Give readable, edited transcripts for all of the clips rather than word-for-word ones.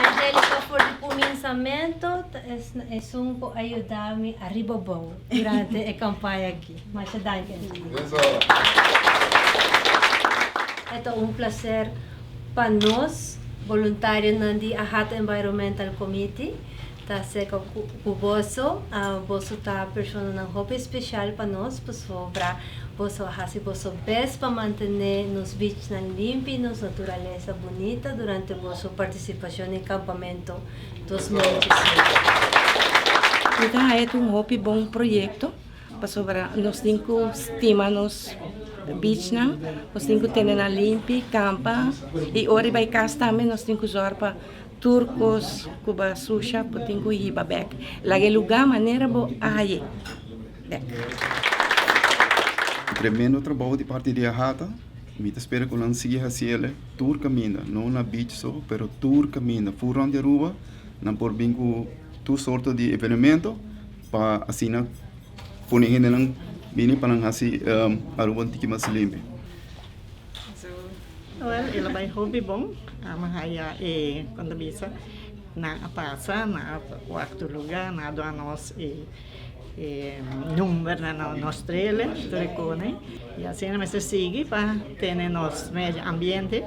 Angelica for di kuminsamentu ta esun ku a yuda mi ariba bou durante e kampaña aki. Masha danki Angelica. E ta un plaser pa nos boluntarionan di AHATA Environmental Committee ta serka ku boso. Boso ta personanan hopi spesial pa nos pasobra boso a hasi boso bes pa mantené nos beachnan limpi i nos naturalesa bunita durante boso partisipashon den Kampamento 2018. Mi ta haya ta un hopi bon proyekto pasobra nos tin ku stima nos beachnan, nos tin ku tene nan limpi, kampa i ora di bai kas tambe nos tin ku zòrg pa Tur kos ku bo a susha bo tin ku hiba bek. Laga e lugá manera bo a haye bek. Tremendo trabou di parti di AHATA. Mi ta spera ku nan sigui hasi el tur kaminda, no na beach so, pero tur kaminda. Ful rònt di Aruba nan por bin ku tur sorto di evenemento pa asina pone hendenan bini pa nan hasi Aruba un tiki mas limpi. Wel, el a bai hopi bon. Amo haya e, kon ta bisa, nan a pasa, nan a wak tur luga, nan a duna nos e e numbernan na nos trailer, tur e kone. I asina mester sigui pa tene nos medio ambiente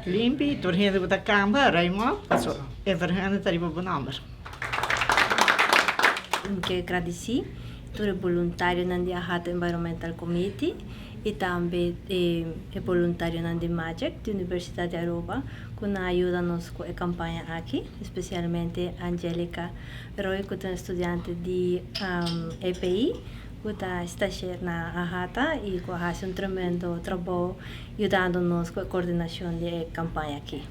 limpi i tur hende ku ta kamba ruim op, pasobra e vergunning ta riba bo nomber. Mi ke gradisí tur e boluntarionan di AHATA Environmental Committee i tambe e boluntarionan di Magic di Universidat di Aruba ku nan a yuda nos ku e kampaña aki, espesialmente Angelica Roy ku ta un studiante di EPI ku ta stasher na AHATA i ku a hasi un tremendo trabou yudando nos ku e kordinashon di e kampaña aki.